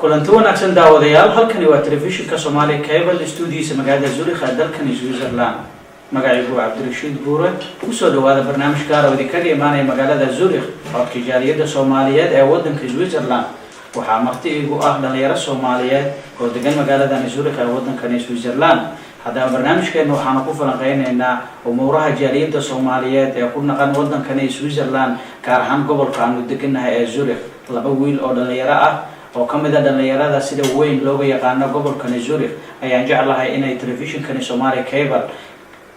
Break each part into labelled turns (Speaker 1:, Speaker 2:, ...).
Speaker 1: Kulanti wanaagsan, daawadayaal. Halkani waa telefishinka Soomaaliya Cable, stuudiyiisa magaalada Zurich ee dalkani Switzerland. Magacaygu waa Cabdirashiid Buure. Kusoo dhawaada barnaamij gaar oo idinkaga imaanaya magaalada Zurich, codka jaaliyadda Soomaaliyeed ee wadanka Switzerland. Waxaa marti igu ah dhalinyaro Soomaaliyeed oo degan magaaladani Zurich ee wadankani Switzerland. Haddaba barnaamijkeena waxaanu ku falanqeyneynaa umuuraha jaaliyadda Soomaaliyeed ee ku dhaqan wadankani Switzerland, gaar ahaan gobolka aanu degannahay ee Zurich. Laba wiil oo dhalinyaro ah oo ka mid a dhalinyarada sida weyn looga yaqaano gobolkani Zurich ayaan jeclahay inay telefishinkani Somalia Cable,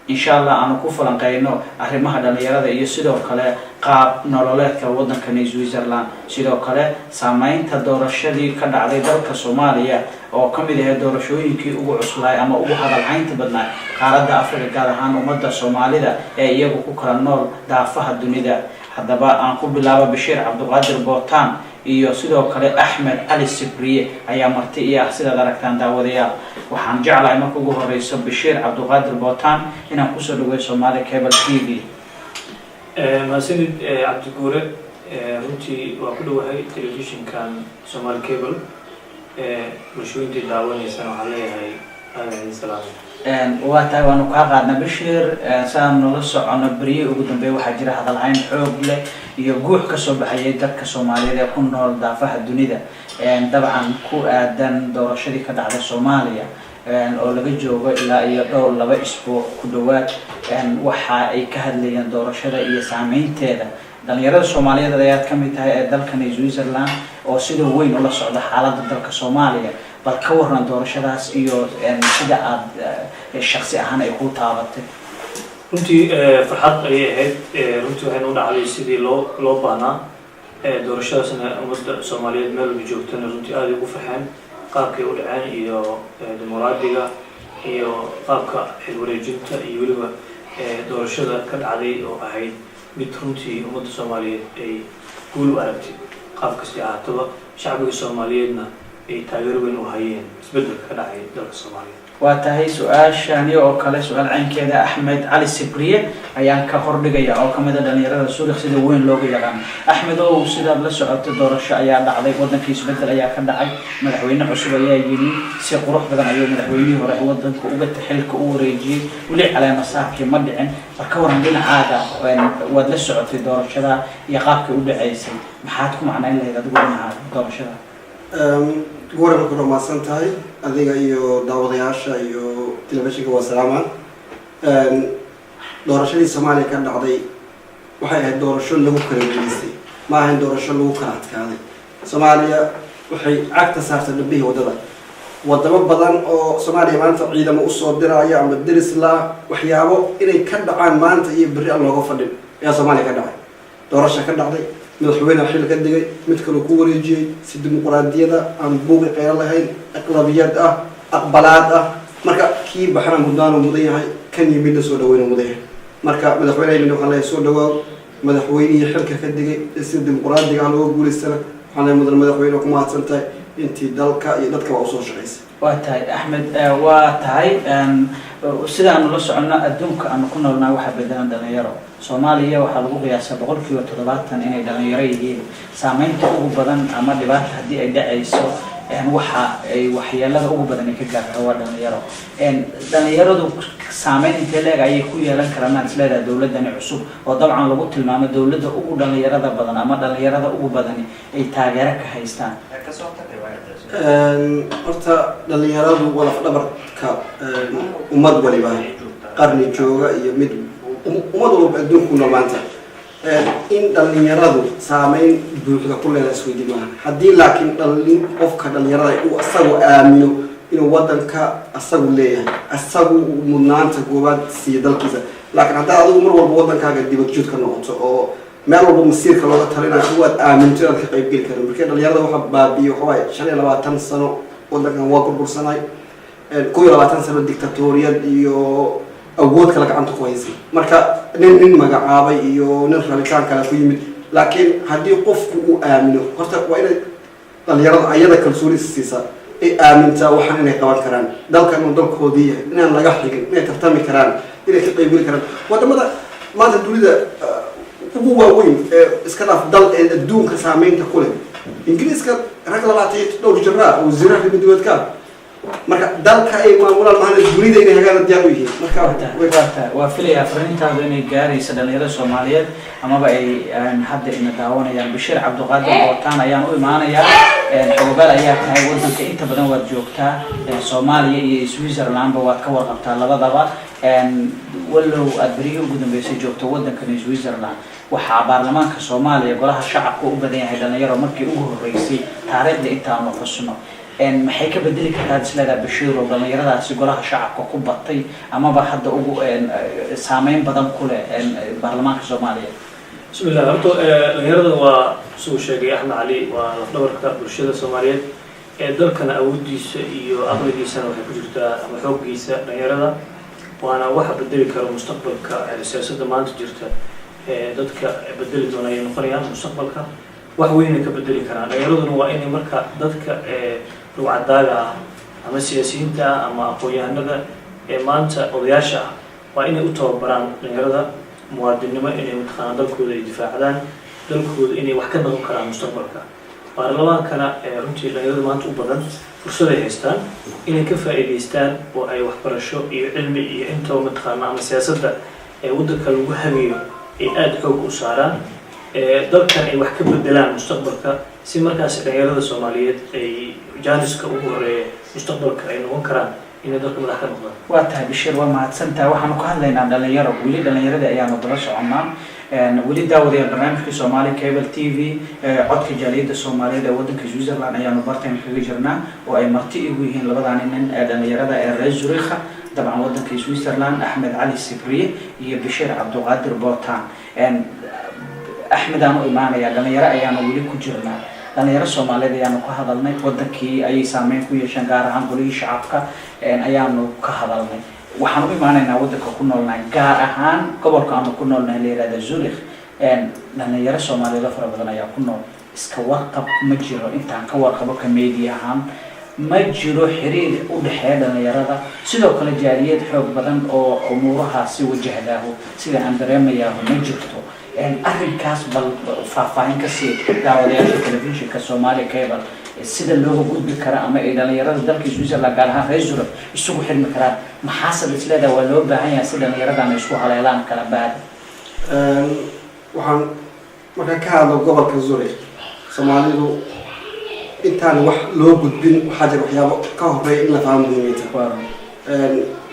Speaker 1: insha Allah, aanu ku falanqeyno arrimaha dhalinyarada iyo sidoo kale qaab nololeedka wadankani Switzerland, sidoo kale saameynta doorashadii ka dhacday dalka Soomaaliya oo ka mid ahayd doorashooyinkii ugu cuslaay ama ugu hadalhaynta badnaa qaaradda Africa, gaar ahaan ummadda Soomaalida ee iyagu ku kala nool daafaha dunida. Haddaba aan ku bilaabo Bashiir Cabdiqaadir Bootaan iyo sidoo kale Axmed Cali Sibriye ayaa marti iyo ah, sidaad aragtaan, daawadayaal. Waxaan jeclahay marka ugu horeyso Bashiir Cabdiqaadir Bootaan inaan kusoo dhaweeyo Somaali Cable TV.
Speaker 2: Mahadsanid, Cabdiguure. Runtii waa ku dhowahay telefishinkan Somaali Cable. Bulshooyintii daawanaysana waxaan leeyahay aadan idin salaamay.
Speaker 1: Waa tahay, waanu kaa qaadna, Bashiir. Saan nala socono, beryihii ugu dambeeya waxaa jira hadalhayn xoog leh iyo guux kasoo baxayay dadka Soomaaliyeed ee ku nool daafaha dunida, dabcan ku aadan doorashadii ka dhacday Soomaaliya oo laga joogo ilaa iyo dhowr 2 isbuuc ku dhawaad. Waxa ay ka hadlayeen doorashada iyo saameynteeda. Dhalinyarada Soomaaliyeed ayaad ka mid tahay ee dalkani Switzerland oo sida weyn ula socda xaaladda dalka Soomaaliya. Bal ka waran doorashadaas iyo sida aada shaksi ahaan ay ku taabatay?
Speaker 2: Runtii farxad ayay ahayd. Runtii waxayna u dhacday sidii loo baahnaa. Doorashadaasna ummadda Soomaaliyeed meel walba joogtana runtii aad ay ugu farxeen qaabkay u dhaceen iyo dimuqraadiga iyo qaabka xil wareejinta iyo weliba doorashada ka dhacday oo ahayd mid runtii ummadda Soomaaliyeed ay guul u aragtay. Qaab kastay ahaataba, shacbiga Soomaaliyeedna ay taageero weyn u hayeen isbeddelka ka dhacay dalka Soomaaliya.
Speaker 1: Waa tahay. Su-aashani oo kale, su-aal caynkeeda, Axmed Cali Sibriye ayaan ka hordhigaya oo kamid a dhalinyarada Zurich sida weyn looga yaqaano. Axmed ow, sidaad la socotay, doorasho ayaa dhacday wadankii, isbedel ayaa ka dhacay, madaxweyne cusub ayaa yimi. Si qurux badan ayuu madaxweynihii hore wadanka uga xilka u wareejiyey. Weli caleema saarkii ma dhicin. Bal ka waran dhinacaaga, waad la socotay doorashada iyo qaabkay u dhaceysay. Maxaad ku macnayn lahayd adigu dhinacaaga doorashada?
Speaker 3: Guure, marka mahadsan tahay adiga iyo daawadayaasha iyo telefishinka, waa salaamaan. Doorashadii Soomaaliya ka dhacday waxay ahayd doorasho lagu kala guulaystay, ma ahayn doorasho lagu kala adkaaday. Soomaaliya waxay cagta saartay dhabbihii waddada. Wadamo badan oo Soomaaliya maanta ciidamo usoo diraya ama deris la waxyaabo inay ka dhacaan maanta iyo berri aan looga fadhin ayaa Soomaaliya ka dhacay. Doorasha ka dhacday, madaxweyne xil ka digay, mid kaloo ku wareejiyey si dimuqraadiyada aan buuqi qeylo lahayn, aqlabiyad ah, aqbalaad ah. Marka kii baxana mudnaanu mudan yahay, kan yimidna soo dhaweyna mudan yahay. Marka madaxweyne yimid waxaan leeyahay soo dhawaaw. Madaxweynihii xilka ka digay si dimuqraadiga ah looga guulaystana waxaan leeyahay, mudan madaxweyne, ku mahadsan tahay intii dalka iyo dadkaba usoo shaqaysay.
Speaker 1: Waa tahay, Axmed, waa tahay. Sidaanu la soconno, adduunka aanu ku noolnahay waxaa bedelan dhalinyaro. Soomaaliya waxaa lagu qiyaasaa 70% inay dhalinyaro yihiin. Saameynta ugu badan ama dhibaata haddii ay dhacayso, waxa ay waxyeelada ugu badan ay ka gaarto waa dhalinyaro. Dhalinyaradu saameyn intee leeg ayay ku yeelan karaan maan isleedahay dowladani cusub, oo dabcan lagu tilmaamo dowladda ugu dhalinyarada badan ama dhalinyarada ugu badani ay taageero ka haystaan?
Speaker 3: Horta dhalinyaradu waa lafdhabarka ummad waliba, qarni jooga iyo mid ummad walba adduunka ku nool maanta. In dhalinyaradu saameyn buuxda ku leedahay isweydi maaha. Haddii laakiin dhalin qofka dhalinyarada uu asagu aamino inuu wadanka asagu leeyahay, asagu uu mudnaanta koowaad siiyo dalkiisa. Laakiin haddaa adigu mar walba wadankaaga dibadjood ka noqoto oo meel walba masiirka looga talinayo adigu aad aaminto inaad ka qaybgeli karin. Marka dhalinyarada waxa baabiyo waxa waaye 25 sano wadankan waa burbursanay, 21 sano dictatoriyad iyo awood kale gacanta ku haysay. Marka nin magacaabay iyo nin rabitaan kale ku yimid. Laakiin haddii qofku uu aamino, horta waa inay dhalinyarada ayada kalsooni siisaa, ay aamintaa waxaan inay qaban karaan, dalkan inuu dalkoodii yahay, inaan laga xigin, inay tartami karaan, inay ka qaybgeli karaan. Wadamada maanta dunida ugu waaweyn ee iska dhaaf dal ee adduunka saameynta ku leh. Ingiriiska rag 22 jiraa wasiiro arrimo dibadka ah. Marka dalka ay maamulaan mahana, dunida inay hagaana diyaar u yihiin. Marka
Speaker 1: Waa filayaa fariintaadu inay gaaraysa dhalinyarada Soomaaliyeed amaba ay hadda ina daawanayaan. Bashiir Cabdiqaadir Bootaan ayaan u imaanayaa. Xogogaal ayaa tahay, wadanka inta badan waad joogtaa, Soomaaliya iyo Switzerlandba waad ka warqabtaa labadaba, wallow aad berihii ugu dambeysay joogto wadankani Switzerland. Waxaa baarlamaanka Soomaaliya, golaha shacabka, u badan yahay dhalinyaro markii ugu horreysay taariikhda intaanu xusno. Maxay ka bedeli kartaa isleedaha, Bashiir, oo dhalinyaradaasi golaha shacabka ku batay amaba hadda ugu saameyn badan ku leh baarlamaanka Soomaaliya?
Speaker 2: Bismi illah. Horta dhalinyarada waa suu sheegay Axmed Cali, waa lafdhabarka bulshada Soomaaliyeed ee dalkana. Awoodiisa iyo aqligiisana waxay ku jirtaa ama xooggiisa dhalinyarada, waana waxa bedeli karo mustaqbalka. Siyaasadda maanta jirta ee dadka bedeli doona ayay noqonayaan mustaqbalka, wax weynay ka bedeli karaan. Dhalinyaraduna waa inay marka dadka rugcadaaga ah ama siyaasiyiinta ah ama aqoon-yahanada ee maanta odayaasha ah waa inay u tababaraan dhalinyarada muwaadinnimo, inay mataqaanaa dalkooda ay difaacdaan, dalkooda inay wax ka noqon karaan mustaqbalka. Baarlamaankana runtii dhalinyarada maanta u badan fursaday haystaan inay ka faa'iidaystaan oo ay waxbarasho iyo cilmi iyo intaba mataqaana ama siyaasadda ee waddanka lagu hagayo ay aada xoog u saaraan, dalkan ay wax ka bedelaan mustaqbalka, si markaas dhalinyarada Soomaaliyeed ay jaaniska ugu horeeya mustaqbalka ay noqon karaan inay dalka madax ka noqdaan.
Speaker 1: Waa tahay, Bashiir, waa mahadsantahay. Waxaanu ka hadlaynaa dhalinyaro, weli dhalinyaradii ayaanu daba soconnaa weli. Daawadayaal, barnaamijkii Soomaali Cable TV, codka jaaliyadda Soomaaliyeed ee waddanka Switzerland ayaanu bartan kaga jirnaa, oo ay marti igu yihiin labadaani nin ee dhalinyarada ee reer Zurikha, dabcan waddanka Switzerland, Axmed Cali Sibriye iyo Bashiir Cabdiqaadir Bootaan. Axmed aan u imaanaya. Dhalinyaro ayaanu weli ku jirnaa, dhalinyaro Soomaaliyeed ayaanu ka hadalnay, wadankii ayay saameyn ku yeesheen, gaar ahaan golihii shacabka ayaanu ka hadalnay. Waxaan u imaanaynaa waddanka ku noolnahay, gaar ahaan gobolka aanu ku noolnahay la yihahda Zurich. Dhalinyaro Soomaaliyeed oo fara badan ayaa ku nool. Iska warqab ma jiro, intaan ka warqabo ka media ahaan ma jiro xiriir u dhexeeya dhalinyarada. Sidoo kale jaaliyad xoog badan oo umuurahaasi wajahdaahu, sida aan dareemayaahu, ma jirto. Arrinkaas bal faahfaahin ka sii daawadayaasha telefishinka Soomaaliya Cable, sida looga gudbi kara ama ay dhalinyarada dalka Switzerland, gaar ahaan reer Zurich, isugu xirmi karaan. Maxaase is leedahay waa loo baahan yahay si dhalinyaradan ay isku haleelaan kala baada?
Speaker 3: Waxaan markaan ka hadlo gobolka Zurich, Soomaalidu intaan wax loo gudbin waxaa jira waxyaabo ka horeeya in la fahmo muhiimta.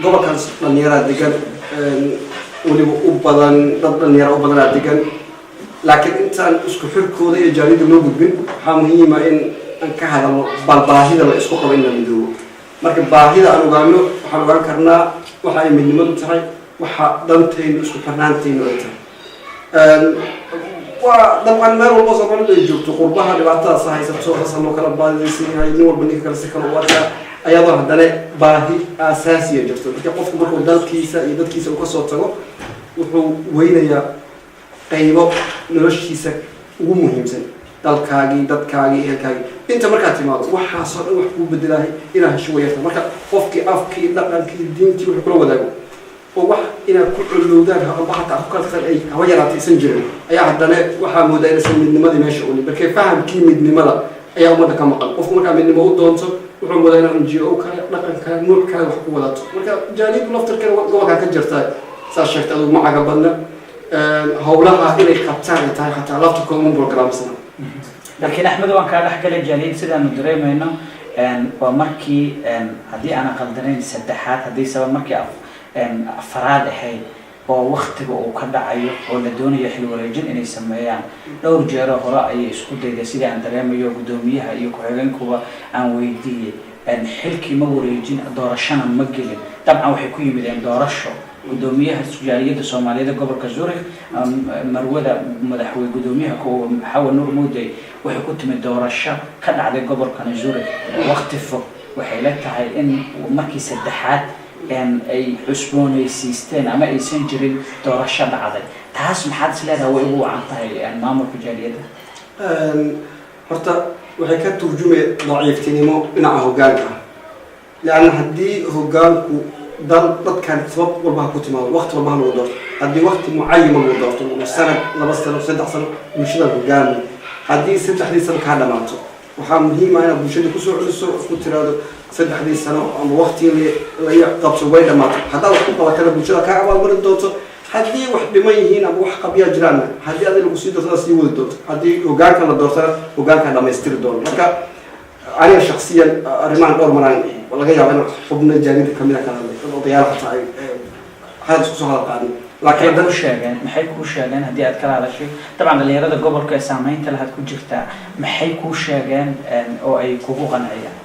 Speaker 3: Gobolkaas dhalinyaraa degan, weliba u badan dad dhalinyara u badanaa degan, laakiin intaan isku xirkooda iyo jaaliyadda loo gudbin waxaa muhiima in aan ka hadalno bal baahida la isku qabo in la midoobo. Marka baahida aan ogaano, waxaan ogaan karnaa waxa ay midnimadu tahay, waxa dantaynu isku xirnaantaynu ay tahay. Waa dabcan meel walbo Soomaalidu ay joogto qurbaha dhibaatadaas haysato, sasa loo kala baadiysan yahay, nin walba ninka kale si kale u arkaa, ayadoo haddana baahi aasaasiya jirto. Marka qofku markuu dalkiisa iyo dadkiisa uu kasoo tago, wuxuu weynayaa qaybo noloshiisa ugu muhiimsan: dalkaagii, dadkaagii, ehelkaagii. Inta markaad timaado, waxaasoo dhan wax kuu bedelahay inaad hesho wayarta. Marka qofkii afkii, dhaqankii, diintii wuxuu kula wadaago oo wax inaad ku colowdaan amba hataa ku kala tagtaan ay haba yaraatay isan jirin ayaa haddana waxaa moodaa inaysan midnimadii meesha olin. Markee fahamkii midnimada ayaa ummadda ka maqan. Qofku markaa midnimo u doonto, wuxuu moodaa inaa NGO kale, dhaqan kale, nuuc kale wax ku wadato. Marka jaaliyadu laftarkeeda gobolkaa ka jirta, saa sheegtay adugu, macaga badna howlaha inay qabtaan ay tahay, xataa laftarkooda uma programsana.
Speaker 1: Laakiin Axmed, waan kaa dhexgalay. Jaaliyad sidaanu dareemayno waa markii, haddii aanan qaldanayn, saddexaad, haddii saba markii afaraad ahayd oo waktiga uu ka dhacayo oo la doonayo xil wareejin inay sameeyaan. Dhowr jeero hore ayay isku dayday, sidii aan dareemayo guddoomiyaha iyo ku-xigeenkuba aan weydiiyey. Xilkii ma wareejin, doorashona ma gelin. Dabcan waxay ku yimideen doorasho. Guddoomiyaha jaaliyadda Soomaaliyeed ee gobolka Zurich, marwada madaxweyne guddoomiyaha Xawa Nuur Muudey, waxay ku timid doorasho ka dhacday gobolkani Zurich waqti fog. Waxay la tahay in markii saddexaad ay cusboonaysiisteen ama aysan jirin doorasho dhacday. Taas maxaad is leedahay way ugu wacan tahay maamulka jaaliyadda?
Speaker 3: Horta waxay ka turjumay daciiftinimo dhinaca hoggaanka ah, leanna haddii hoggaanku dal dadkan sabab walba ha ku timaado, waqti walba ha lagu doorto, haddii waqti mucayima lagu doorto, sanad, 2 sano, 3 sano, bulshadan hogaami. Haddii 3dii sano kaa dhamaato, waxaa muhiim ah inaad bulshada kusoo celiso, ku tiraahdo 3dii sano ama waqtigii la qabso way dhamaato. Haddaad wax ku qabatana, bulshada kaa abaalmarin doonto. Haddii wax dhiman yihiin ama wax qabyaa jiraanna, haddii adi lagu sii doortana, sii wadi doonto. Haddii hogaanka la doortana, hogaanka dhamaystiri doono. Marka aniga shaksiyan arrimahan dhowr maraan laga yaaba in xubno jaaliyada kamid a kala hadlay, dad odayaal xataa ay hadal isku soo hadal qaadin, laakiin
Speaker 1: Maxay kuu sheegeen? Maxay kuu sheegeen haddii aad kala hadashay? Dabcan dhalinyarada gobolka ee saameynta lahaad ku jirtaa, maxay kuu sheegeen oo ay kugu qanciyaan?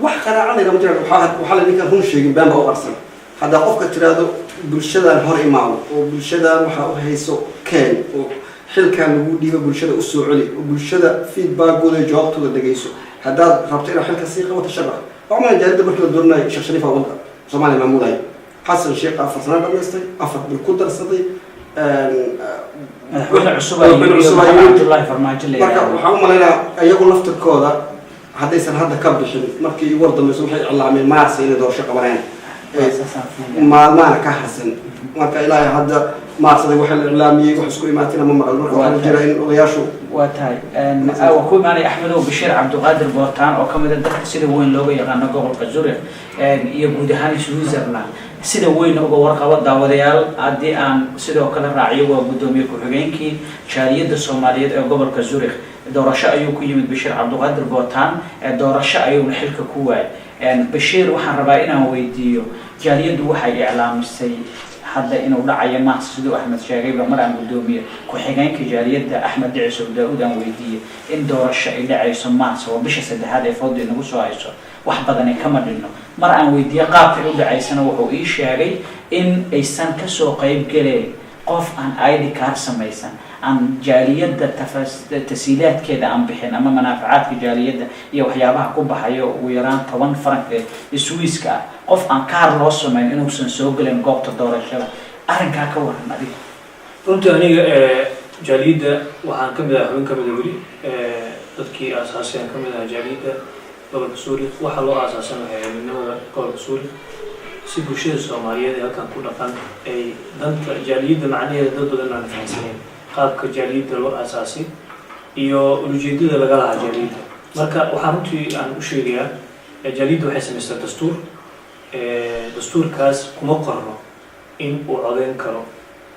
Speaker 3: Wax qanaacanayna ma jiraan. Waxaa la ninkaan run sheegin been baa u qarsan. Haddaa qofka tiraahdo bulshadan hor imaado oo bulshadan waxaa u hayso keen oo xilkan lagu dhiibo bulshada usoo celi oo bulshada feedbackooda iyo jawaabtooda dhegeyso, haddaad rabto inaad xilka sii qabato, sharax. Waxaa jaaliyada markii la dooranayo, Sheekh Shariif aa wadda Soomaaliya maamulaya. Xasan Sheekh 4 sano dhamaystay, 4 bil ku darsaday.
Speaker 1: Madaxweyne cusub ayaa
Speaker 3: Madaxweyne
Speaker 1: yimid,
Speaker 3: cusub
Speaker 1: Maxamed
Speaker 3: ayaa yimid.
Speaker 1: Cabdullaahi Farmaajo la
Speaker 3: Marka
Speaker 1: yidhaahdo.
Speaker 3: waxaan u malaynayaa iyagu laftirkooda haddaysan hadda ka bixin, markii ugu war dambayso waxay iclaameen Maarsa inay doorasho qabanayaan.
Speaker 1: Saasaan filayaa.
Speaker 3: Maalmahana ka harsan. Marka ilaahay hadda maarsaday waxa la iclaamiyey wax isku imaatina ma maqal. Marka waxaa jira in odayaashu
Speaker 1: Waa tahay. Waa ku imaanaya Axmedow. Bashiir Cabdiqaadir Bootaan oo kamid a dadka sida weyn looga yaqaano gobolka Zurich iyo guud ahaan Switzerland, sida weyn uga warqabo daawadayaal, haddii aan sidoo kale raaciyo, waa guddoomiye ku-xigeenkii jaaliyadda Soomaaliyeed ee gobolka Zurich. Doorasho ayuu ku yimid Bashiir Cabdiqaadir Bootaan, doorasho ayuuna xilka ku waayay. Bashiir, waxaan rabaa inaan weydiiyo, jaaliyaddu waxay iclaamisay hadda inuu dhacayo maas, siduu Axmed sheegayba. Mar aan guddoomiye ku-xigeenka jaaliyadda Axmed Dhicisow Daa-uud aan weydiiyey in doorasho ay dhacayso maas, waa bisha saddexaad ee fooda inagu soo hayso, wax badani kama dhinno. Mar aan weydiiyey qaabkay u dhacaysana, wuxuu ii sheegay in aysan kasoo qayb galeen qof aan ID card samaysan, aan jaaliyadda tasiilaadkeeda aan bixin ama manaafacaadka jaaliyadda iyo waxyaabaha ku baxayo ugu yaraan 10 faranka Swiiska ah, qof aan kaar loo samayn inuusan soo gelin goobta doorashada. Arrinkaa ka waran adiga?
Speaker 2: Runtii aniga jaaliyadda waxaan ka mid ahaa xubin ka mid a weli dadkii aasaasay aan ka mid ahaa jaaliyadda gobolka Suurik. Waxaa loo aasaasan waxay ahayd midnimada gobolka Suurik, si bulshada Soomaaliyeed ee halkan ku dhaqan ay danta jaaliyadda macnaheeda dad badan aan fahansanayn qaabka jaaliyadda loo aasaasay iyo ujeedada laga lahaa jaaliyadda. Marka waxaan runtii aan u sheegayaa, jaaliyadda waxay samaystaa dastuur. Dastuurkaas kuma qorno in uu codeyn karo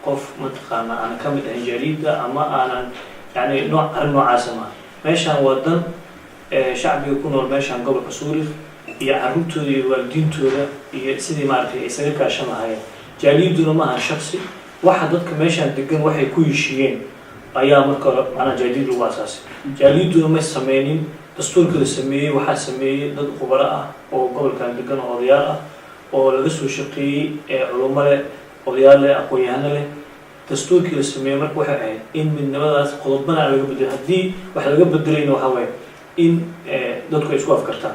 Speaker 2: qof mataqaana aanan ka mid ahayn jaaliyadda ama aanan yani nooc arrin noocaasa maaha. Meeshaan waa dan shacbiga ku nool meeshaan gobolka Suurik iyo carruurtooda iyo waalidiintooda iyo sidii maaragtay ay isaga kaashan lahaayeen. Jaaliyadduna ma aha shaksi. Waxa dadka meeshaan degan waxay ku heshiiyeen ayaa marka hore macnaha jaaliyad lagu asaasay. Jaaliyadduna may sameynin dastuurka la sameeyey. Waxaa sameeyey dad khubaro ah oo gobolkan degan oo odayaal ah oo laga soo shaqeeyey, ee culummo leh, odayaal leh, aqoon-yahano leh. Dastuurkii la sameeyey marka waxay ahayd in midnimadaas qodobana aan laga bedelay. Haddii wax laga bedelayna, waxaa waaye in dadku ay isku afkartaan,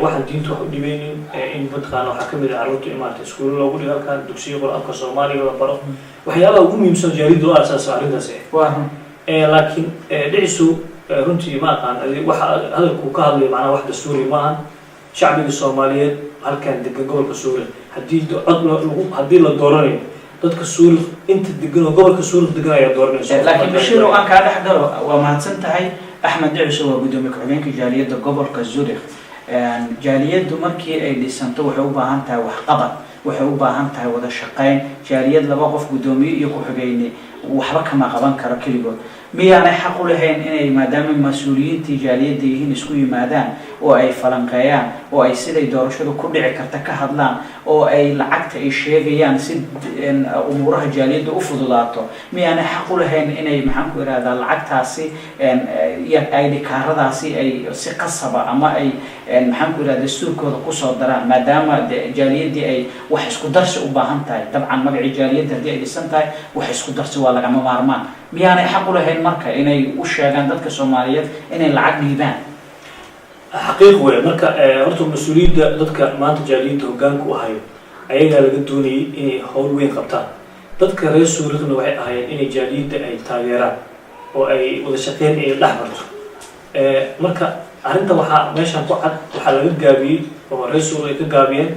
Speaker 2: waxaan diinta wax u dhibeynin, in mataqaana waxaa kamid ah carruurta in maarata iskuulo loogu dhigo halkan, dugsiyo qor afka Soomaaliga la baro. Waxyaabaha ugu muhiimsan jaaliyadda loo aasaasa arrintaas ah.
Speaker 1: Waa run.
Speaker 2: Laakiin Dhicisu runtii ma aqaan waxa hadalku ka hadlayo, macnaha wax dastuuri maahan. Shacbiga Soomaaliyeed halkan degan gobolka Suuriq, haddii cod lagu haddii la dooranayo, dadka Suuriq inta degan oo gobolka Suuriq degan ayaa dooranaysa.
Speaker 1: Laakiin Bashiir, oo aan kaa dhex galo, waa mahadsan tahay. Axmed Dhiciso waa guddoomiye ku-xigeenka jaaliyadda gobolka Zurich. Jaaliyaddu markii ay dhisanto waxay u baahan tahay waxqabad, waxay u baahan tahay wada shaqayn. Jaaliyad laba qof, guddoomiye iyo ku-xigeyne, waxba kama qaban karo keligood. Miyaanay xaq u lahayn inay, maadaama mas-uuliyiintii jaaliyadda yihiin, isku yimaadaan oo ay falanqeeyaan oo ay siday doorashadu ku dhici karta ka hadlaan oo ay lacagta ay sheegayaan si umuuraha jaaliyadda u fududaato? Miyaanay xaq u lahayn inay, maxaan ku ihahdaa, lacagtaasi iyo ID kaaradaasi ay si qasaba ama ay, maxaan ku ihahda, dastuurkooda kusoo daraan, maadaama jaaliyaddii ay wax isku darsi u baahan tahay? Dabcan magacii jaaliyadda haddii ay dhisan tahay, wax isku darsi waa lagama maarmaan. Miyaanay xaq u lahayn marka inay u sheegaan dadka Soomaaliyeed inay lacag dhiibaan?
Speaker 2: Xaqiiq wey. Marka horta mas-uuliyadda dadka maanta jaaliyadda hoggaanka u hayo ayagaa laga doonayay inay howl weyn qabtaan. Dadka reer Suuriqna waxay ahaayeen inay jaaliyadda ay taageeraan oo ay wada shaqeyn ay dhex marto. Marka arrinta waxaa meeshan ku cad, waxaa laga gaabiyey oo reer Suuriq ay ka gaabiyeen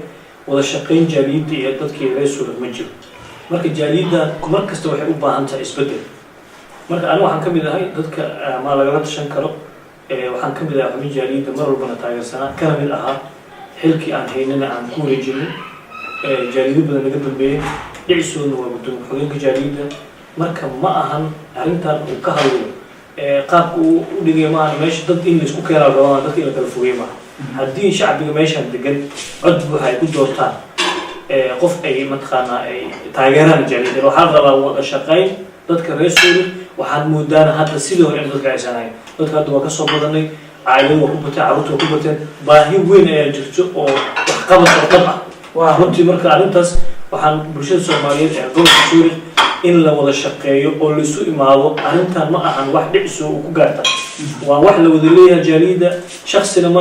Speaker 2: wada shaqeyn jaaliyadda iyo dadkii reer Suuriq ma jiro. Marka jaaliyadda mar kasta waxay u baahan tahay isbeddel. Marka aniga waxaan ka mid ahay dadka ma lagala tashan karo. Waxaan ka mid ahay xubin jaaliyadda mar walbana taageersanaa, kana mid ahaa xilkii aan haynana aan ku wareejinay. Jaaliyado badan naga dambeeyey. Dhicisoodna waa gudoomiye ku-xigeenka jaaliyadda. Marka ma ahan arrintan uu ka hadlayo, qaabka uu u dhigay ma ahan. Meesha dad in laisku keenaa rabaa, dadka in la kala fogeey maaha. Haddii shacbiga meeshan degan cod buuxa ay ku doortaan qof ay mataqaanaa ay taageeraan jaaliyadda, waxaa la rabaa wada shaqayn dadka reer Suuri. Waxaad moodaana hadda sidii hore in dadka aysan ahayn. Dadka hadda waa kasoo badanay, cailadu waa ku bateen, carruurta waa ku bateen, baahi weyn ayaa jirto oo waxqabad oo dhab ah runtii. Marka arrintaas waxaan bulshada Soomaaliyeed ee gobolka Suuri in la wada shaqeeyo oo laisu imaado. Arrintan ma ahan wax dhiciso uu ku gaarta, waa wax la wada leeyahay. Jaaliyadda shaksina ma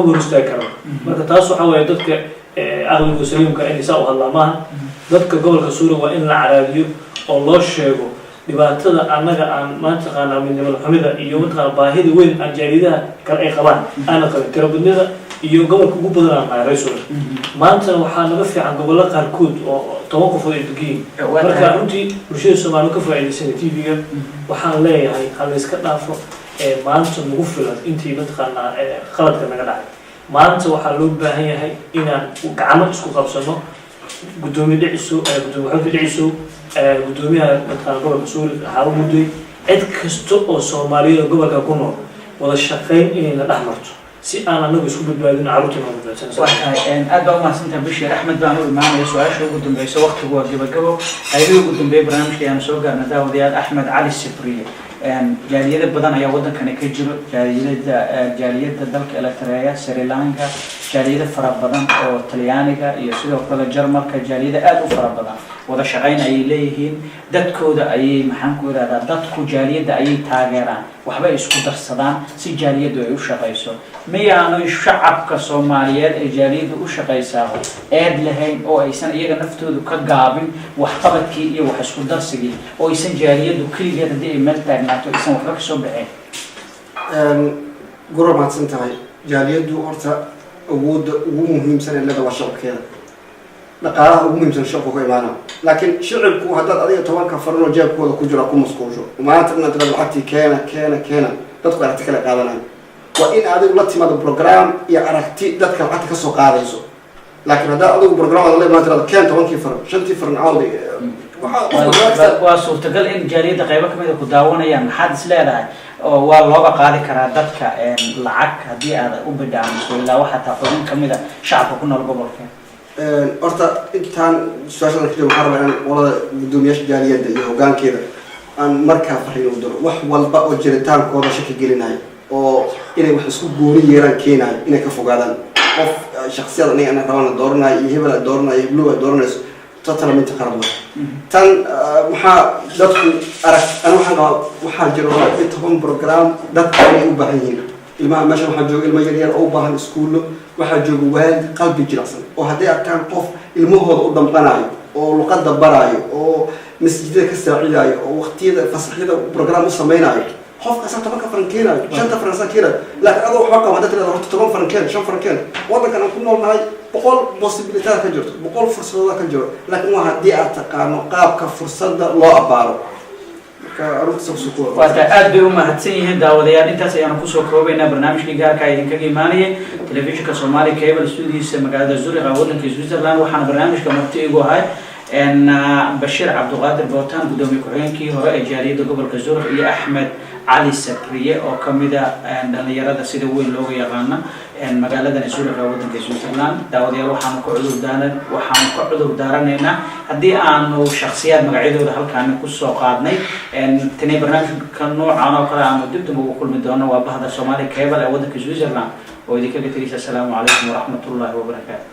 Speaker 2: hor istaagi karo. Marka taas waxa waaye dadka aqliga saliimka inay saa u hadlaan maaha. Dadka gobolka Suuri waa in la caraadiyo oo loo sheego dhibaatada annaga aan mataqaanaa midnimada xumida iyo mataqaana baahida weyn aan jaaliyadaha kale ay qabaan aana qabin, tirabadnida iyo gobolka ugu badan aan nahay reer Suuri. Maantana waxaa naga fiican gobollo qaarkood oo 10 qofood ay degan yihiin. Marka runtii bulshada Soomaaliya ka faa'iidaysanay TV-ga waxaan leeyahay ha la iska dhaafo. Ee maanta nagu filan intii mataqaanaa qaladka naga dhacay. Maanta waxaa loo baahan yahay inaan gacmo isku qabsano. Gudoomiye Dhiciso, gudoomiye xogta Dhiciso, gudoomiyaha mataqaana gobolka Suuri Xaabo Mudday, cid kasta oo Soomaaliyeed oo gobolka ku nool wada shaqayn inayna dhex marto si aan anagu isku badbaadino, carruurta noo badbaadsan.
Speaker 1: Waa tahay, aad baa umahadsantaha Bashir. Axmed baan u imaanaya su-aasha ugu dambeysa. Waqtigu waa gabagabo, qaybihii ugu dambeeyay barnaamijka ayaanu soo gaarna. Daawadayaal, Axmed Cali Sibriye, jaaliyado badan ayaa wadankani ka jiro, jaaliyada dalka Eritrea, Sri Lanka, jaaliyado fara badan oo Talyaaniga iyo sidoo kale Jarmalka, jaaliyado aada u fara badan wada shaqayn ayay leeyihiin. Dadkooda ayay, maxaan ku ihahdaa, dadku jaaliyadda ayay taageeraan, waxbay isku darsadaan si jaaliyaddu ay u shaqayso. Miyaanu shacabka Soomaaliyeed ee jaaliyaddu u shaqaysaaho eed lahayn oo aysan iyaga naftoodu ka gaabin waxqabadkii iyo wax isku darsigii, oo aysan jaaliyaddu keligeed haddii ay meel taagnaato aysan waxba kasoo baxeen?
Speaker 3: Gura, mahadsan tahay. Jaaliyaddu horta awoodda ugu muhiimsan ee leeda waa shacabkeeda. Dhaqaalaha ugu muhiimsan shacabku ka imaana, laakiin shicibku haddaad adiga 10-ka faranoo jeebkooda ku jira ku masquusho maanta inaad tirado lacagtii keena, keena, keena, dadku aragti kale qaadanayo. Waa in adigu la timaado program iyo aragti dadka lacagta kasoo qaadayso. Laakiin haddaad adigu program aad la imaan tirado keen 10-kii faran, shantii faran caawdi, waxaa
Speaker 1: Waa suurtagal in jaaliyadda qaybo kamid a ku daawanayaan. Maxaad is leedahay oo waa looga qaadi karaa dadka lacag haddii aad u bidhaamiso ilaa waxaa taa xubin kamid a shacabka ku nool gobolka?
Speaker 3: Horta intaan su-aashadan ka jiro, waxaan rabaa inaan qolada guddoomiyaasha jaaliyadda iyo hoggaankeeda aan markaa fariin u diro. Wax walba oo jiritaankooda shaki gelinayo oo inay wax isku gooni yeeraan keenayo inay ka fogaadaan. Qof shaksiyad aniga ana rabana dooranayo iyo hebel ay dooranayo iyo blue ay dooranayso, total minta qalad wa tan. Maxaa dadku arag? Ana waxaan qabaa waxaa jiro 12 program dadka inay u baahan yihiin. Ilmaha meeshan waxaa jooga ilmo yar yar oo u baahan iskuullo. Waxaa jooga waalid qalbi jilicsan oo hadday arkaan qof ilmahooda u damqanayo oo luqadda baraayo oo masjidada ka saacidayo oo waqtiyada fasaxyada program u samaynayo, qofkaasa 10-ka faran keenayo, shanta faran saa keenayo. Laakiin adoo waxba qaba haddaad tirahdo horta 10 faran keen, 5 faran keen, waddankan aan ku nool nahay 100 possibilitada ka jirto, 100 fursadooda ka jiro, laakiin waa haddii aad taqaano qaabka fursadda loo abaaro. Marka arrintaas kusoo kooba.
Speaker 1: Waa tahay, aad bay u mahadsan yihiin. Daawadayaal, intaas ayaanu kusoo koobaynaa barnaamijkii gaarka idinkaga imaanayay telefishinka Somali Cable studios magaalada Zurich ee waddanka Switzerland. Waxaana barnaamijka marti igu ahay Bashiir Cabduqaadir Bootaan, gudoomiye ku-xigeenkii hore ee jaaliyadda gobolka Zurich, iyo Axmed Cali Sabriye oo kamida dhalinyarada sida weyn looga yaqaano magaaladan Zurich ee waddanka Switzerland. Daawadayaal, waxaanu ka cudur daaranaynaa haddii aanu shaksiyaad magacyadooda halkaani kusoo qaadnay. Tani barnaamijka noocan oo kale aanu dib dambe ugu kulmi doono, waa bahda Somali Cable ee waddanka Switzerland oo idinkaga tegaysa. Asalaamu calaykum waraxmatullahi wabarakaatu.